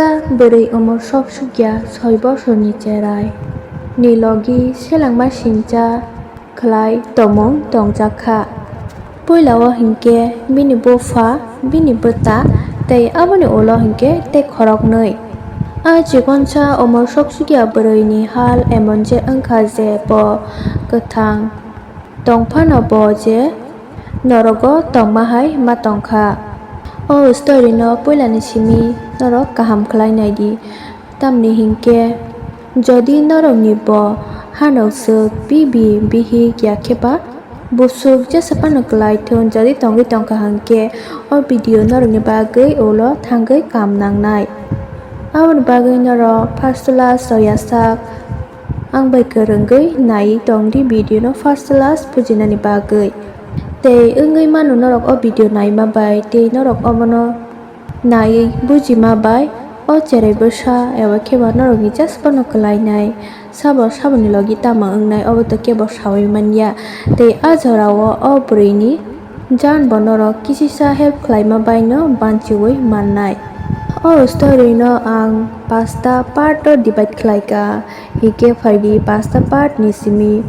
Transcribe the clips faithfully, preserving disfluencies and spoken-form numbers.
Bwrwi umor sok sukya soi bosorni cherai ni logi selengma sincha khlai tongmung tongjak kha. Puila o hinkhe bini bupha, bini bwta tei aboni ulo hinkhe tei khoroknwi. A chikonsa umor sok sukya bwrwini hal emon je wngkha je bo kwthang tongphano bo je norogo tongma hai ma tongkha. O story no puilani simi norok kaham khlai naidi. Tamni hinkhe jodi norokni bo hanok swk bibi bihik ya khe ba busuk jesa phano kwlai thun, jodi tongwi tongkha hinkhe o video norokni bagwi ulo thangwi kam nangnai. Aboni bagwi norok first to last rok yasak ang bai kwrwngwi naiwi tongdi video no first to last bujinani bagwi. Tei wngwi mano norok o video naima bai tei norok obono naiwi bujima bai o cherai bwsa eba khe ba norokni just phano kwlainai sabo saboni logi tamo wngnai obo to kebo saui manya. Tei a jorao o bwrwini jan bo norok kisisa help khlaima bai no banchiui mannai. O story no ang pasta part o divide khlaika, hikhe phaidi pasta part ni simi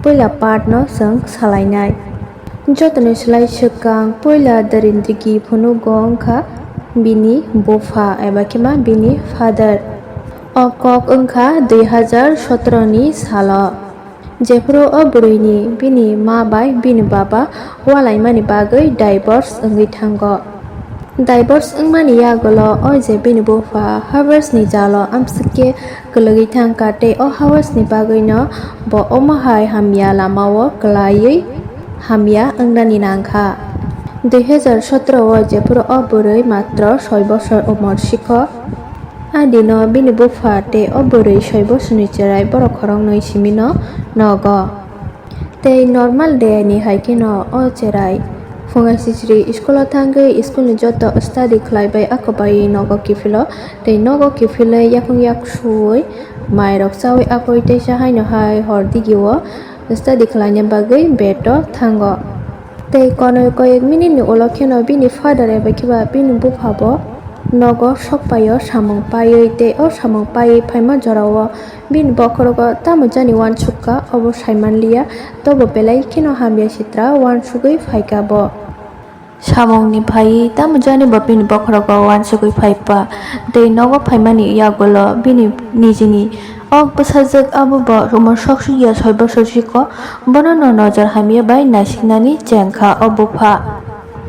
puila part no chwng salainai. Jotoni slai swkang puila Darindigi phunugo wngkha bini bupha eba khe ma bini father. O kok wngkha dui hazar sotoro ni salo, jephuru o bwrwini bini ma bai bini baba walaimani bagwi divorce wngwi thango. Divorce wngmani yagulo o je bini bupha Havers ni jalo amswk khe kwlwgwi thangkha tei o Havers ni bagwino bo omo hai hamya lamao kwlaiwi hamya wngnani nangkha. Dui hazar sotoro o jephuru o bwrwi matro soi bosor umor sikho, a dino bini bupha tei o bwrwi soi bosorni cherai borok khoroknwi simino nogo. Tei normal day ni hai kheno o cherai phunga sisri school o thangwi school ni joto study khlai bai ako bai nogo kiphilo tei nogo kiphilwi yakung yak suwi mai rok chawi akoi teisa haino hai hor digi o study khlaina bagwi bed o thango. Tei konwi koyek minute ni ulo kheno bini father eba khiba bini bupha bo nogo sok paio samung paiwi tei o samung paiwi phaima jorao bini bokhorogo tamo jani uansuk kha obo saimanliya, tobo belai kheno hamya sitra uansugwi phaikha bo. Samungni phaiwi tamo jani bo bini bokhorogo uansugwi phaikha tei nogo phaimani yagulo bini nijini ok bwsajwk abo bo umor sok sukya soi bosor sikho, bono no nojor hamya bai naisiknani chengkha o bupha.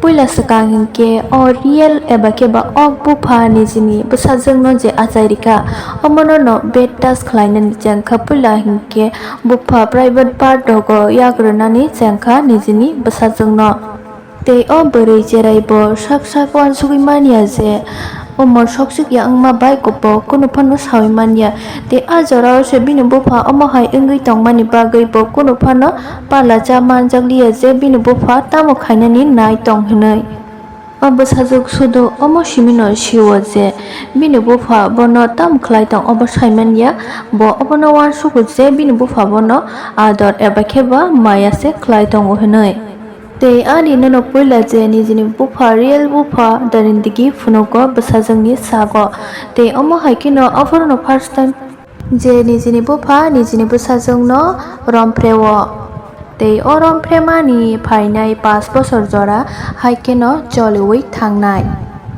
Puila swkang hinkhe o real eba khe ba ok bupha nijini bwsajwkno je achai rikha, omono no bed touch khlainani chengkha. Puila hinkhe bupha private part rogo yak rwnani chengkha nijini bwsajwkno. Tei o bwrwi cherai bo sak sak uansugwi manya je umor sok sukya wngma bai bo kunu phano saui manya. Tei a jorao se bini bupha omo hai wngwi tongmani bagwi bo kunu phano pala cha manjakliya je bini bupha tamo khainani nai tong hinwi. O bwsajwk sudu omo simino sio je bini bupha bono tamo khlai tong obo saimanya, bo obono uansugo je bini bupha bono ador eba khe ba maya se khlai tongo hinwi. Tei ani nono puila je nijini bupha, real bupha, Darindigi phunugo bwsajwkni sago. Tei omo hai kheno aphuru no first time je nijini bupha nijini bwsajwkno romphre-o. Tei o romphre mani phainai pash bosor jora hai kheno choliui thangnai.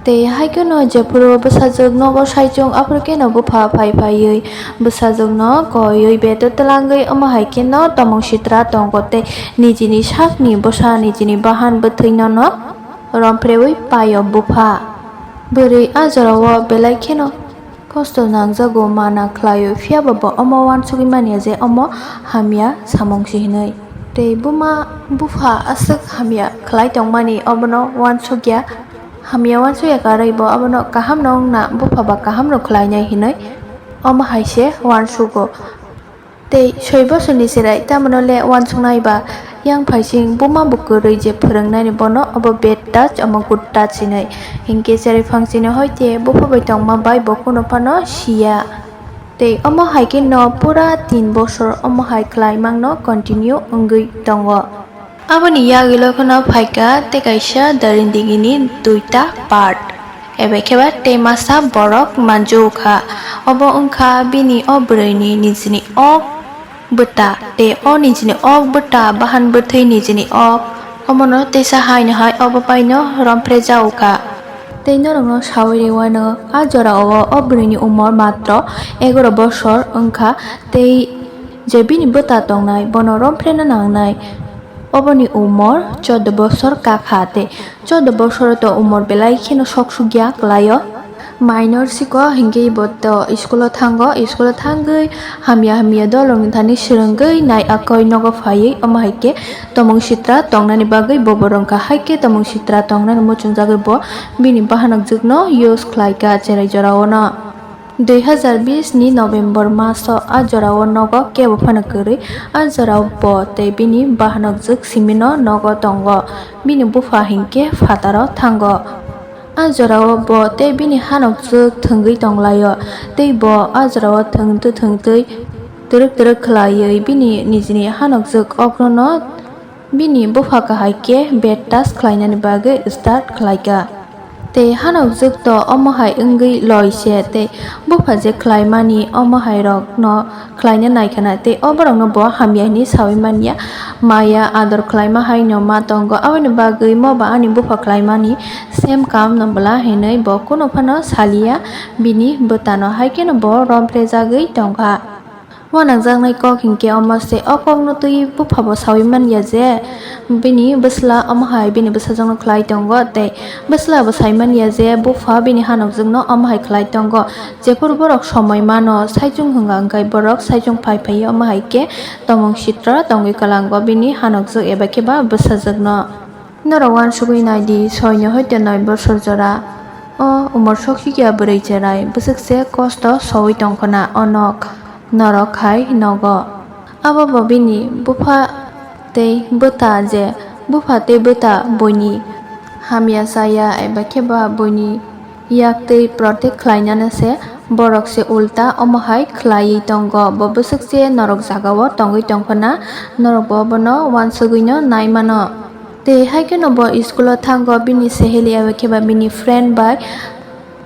Tei hai kheno jephuru bwsajwk nogo saichung aphuru kheno bupha phai phaiwi bwsajwkno koiwi beto twlangwi omo hai kheno tomong sitra tongo tei nijini sakni bwsa nijini bahan bwthwinono romphreui paio bupha. Bwrwi a jorao belai kheno kosto nangjago mana khlaio, phiyaba bo omo uansugwi manya je omo hamya samung se hinwi. Tei buma bupha aswk hamya khlai tongmani obono uansukya, hamya uansukya karwi bo abono kahamno wngna bupha ba kahamno khlainai hinwi omo hai se uansugo. Tei soi bosorni cherai tamoni le uansuknai ba yang phaising buma bo kwrwi je phwrwngnani bono obo bad touch omo good touch hinwi. Hinkhe cherai phangsini hoite bupha bai tongma bai bo kunu phano siya. Tei omo hai khe no pura tin bosor omo hai khlai mangno continue wngwi tongo. Aboni yagwilo kheno phaikha tei kaisa Darindigi ni duita part. eba khe ba tei masa borok manjukha. Obo wngkha bini o bwrwini nijini ok bwta, tei o nijini ok bwta bahan bwthwi nijini ok, omono teisa haino hai obo paino romphre jaukha. Tei norokno sawi rwino, a jorao o bwrwini umor matro egaro bosor wngkha, tei je bini bwta tongnai bono romphre na nangnai. Oboni umor chordo bosor kakha tei chordo bosor to umor belai kheno sok sukya kwlaio. Minor siko hinkhe bo to school o thango, school o thangwi hamya hamya dolongni thani swrwngwi nai akoi nogo phaiwi, omo hai khe tomung sitra tongnani bagwi bo bo rwngkha, hai khe tomung sitra tongnani muchungjagwi bo bini bahanok jwkno use khlaikha cherai jorao no. Dui hazar bis ni November maso a jorao nogo kebo phano kwrwi, a jorao bo tei bini bahanok jwk simino nogo tongo, bini bupha hinkhe phataro thango. A jorao bo tei bini hanok jwk thwngwi tonglaio, tei bo a jorao thwngtwi thwngtwi twrwk twrwk khlaiwi bini nijini hanok jwk okrono bini bupha kahai khe bed touch khlainani bagwi start khlaikha. Tei hanok jwk to omo hai wngwi loi se, tei bupha je khlaimani omo hai rokno khlaina naikhana, tei o borokno bo hamya hinwi sawi manya, maya ador khlaima haino ma tongo, aboni bagwi mo ba ani bupha khlaimani same kam no bwla hinwi bo kunu phano saliya bini bwtano, hai kheno bo romphre jagwi tongkha. Uanangjaknai kok hinkhe omo se, o kokno twi buphabo sawi manya je bini bwsla omo hai bini bwsajwkno khlai tongo, tei bwsla bo sai manya je bupha bini hanokjwkno omo hai khlai tongo. Jephuru borok somoi mano saichung hwnka hwnkhe borok saichung phai phaiwi omo hai khe tomung sitra tongwi kwlango bini hanokjwk eba khe ba bwsajwkno. Norok uansugwi nai di, soi ni hoite noi bosor jora o umor sok sikya bwrwi cherai bwswk se kosto soui tongkhwna o nok norok khai nogo. Abo bo bini bupha tei bwta je bupha tei bwta buini hamya chaya eba khe ba buini yak twi protect khlainani se borok se ulta omo hai khlaiwi tongo. Bo bwswk se norok jagao tongwi tongkhwna norok bo bono uansugwino nai mano. Tei hai kheno bo school o thango bini seheli eba khe ba bini friend bai.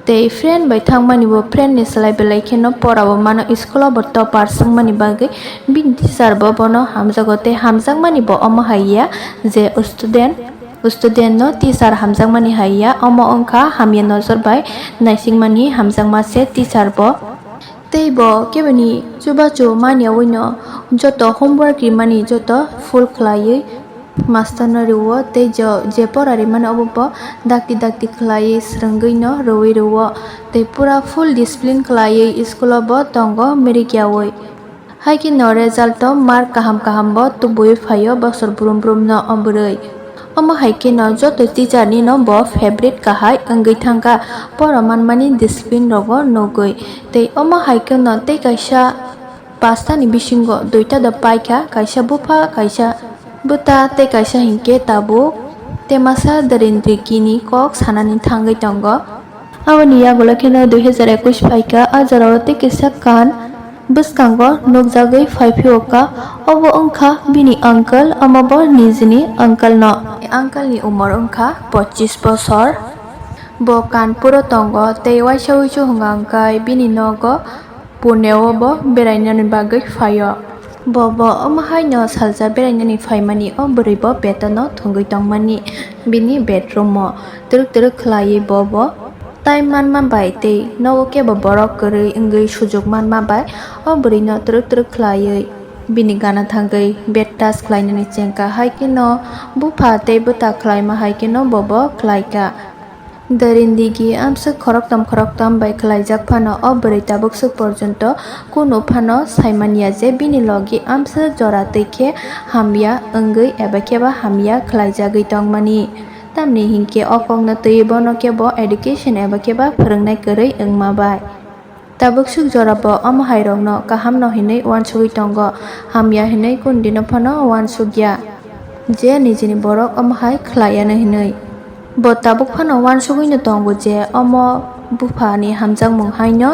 Tei friend bai thangmani bo friend ni slai belai kheno pora bo mano, school o bo topper swngmani bagwi bini teacher bo bono hamjago tei hamjakmani bo omo hai ya je student, student no teacher hamjakmani hai ya, omo wngkha hamya nojor bai naisingmani hamjakma se teacher bo. Tei bo keboni chubachu manya wino joto homework rimani joto full khlaiwi master no rwo tei jo-, je pora rimani obo bo dakti dakti khlaiwi swrwngwi no rwwi rwo tei pura full discipline khlaiwi school o bo tongo mirikyawi. Hai kheno result o mark kaham kaham bo tubuwi phaio bosor brum brum no o bwrwi. Omo hai kheno joto teacher ni no bo favorite kahai wngwi thangkha, pora manmani discipline rogo nugwi. Tei omo hai kheno tei kaisa pasta ni bisingo duita da paikha, kaisa bupha, kaisa bwta tei kaisa hinkhe tabuk. Tei masa Darindri gini kok sanani thangwi tongo. Aboni yagulo kheno dui hazar ekush phaikha, a jorao tei kisa kan bwskango nukjagwi phaiphio kha. Obo wngkha bini uncle, omo bo nijini uncle no. Uncle ni umor wngkha pochis bosor. Bo Kanpuro tongo tei waisa wuisu hwnka hwnkhe bini nogo Pune o bo berainani bagwi phaio. Bo bo omo haino salsa berainani phaimani o bwrwi bo betono thwngwi tongmani bini bedroom o twrwk twrwk khlaiwi bo bo time manma bai tei nogo kebo borok kwrwi wngwi sujuk manma bai o bwrwino twrwk twrwk khlaiwi bini gana thangwi bed touch khlainani chengkha, hai kheno bupha tei bwta khlaima hai kheno bo bo khlaikha. Darindigi amswk khoroktham khoroktham bai khlaijak phano o bwrwi tabukswk porjonto kunu phano saimanya je bini logi amswk jora twi khe hamya wngwi eba khe ba hamya khlaijagwi tongmani. Tamni hinkhe o kokno twiwi bono khe bo education eba khe ba phwrwngnai kwrwi wngma bai. Tabukswk jora bo omo hai rokno kaham no hinwi uansugwi tongo, hamya hinwi kundino phano uansukya je nijini borok omo hai khlaiya no hinwi. Bo tabuk phano uansugwi no tongo je omo Buphani hamjakmung haino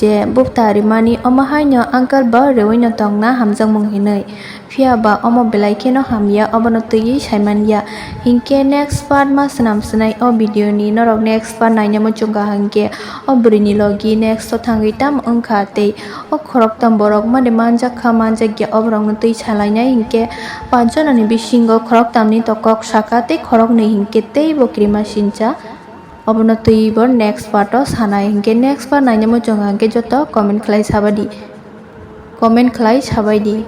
je bupta rimani omo haino uncle bo rewino tongna hamjakmung hinwi. Phiya ba omo belai kheno hamya, obono twiwi saimanya. Hinkhe next part ma swnam swnai o video ni, norok next part naina muchungkha hinkhe o bwrwini logi next o thangwi tamo wngkha tei o khoroktham borok mani manjak kha manjakya oborokno twi salainai hinkhe panchonani bisingo khoroktham ni to kok saka tei khoroknwi hinkhe teibo kirima sincha. Obono twibo next part o sanai hinkhe next part naina muchungkha hinkhe joto comment khlai sabadi, comment khlai sabaidi.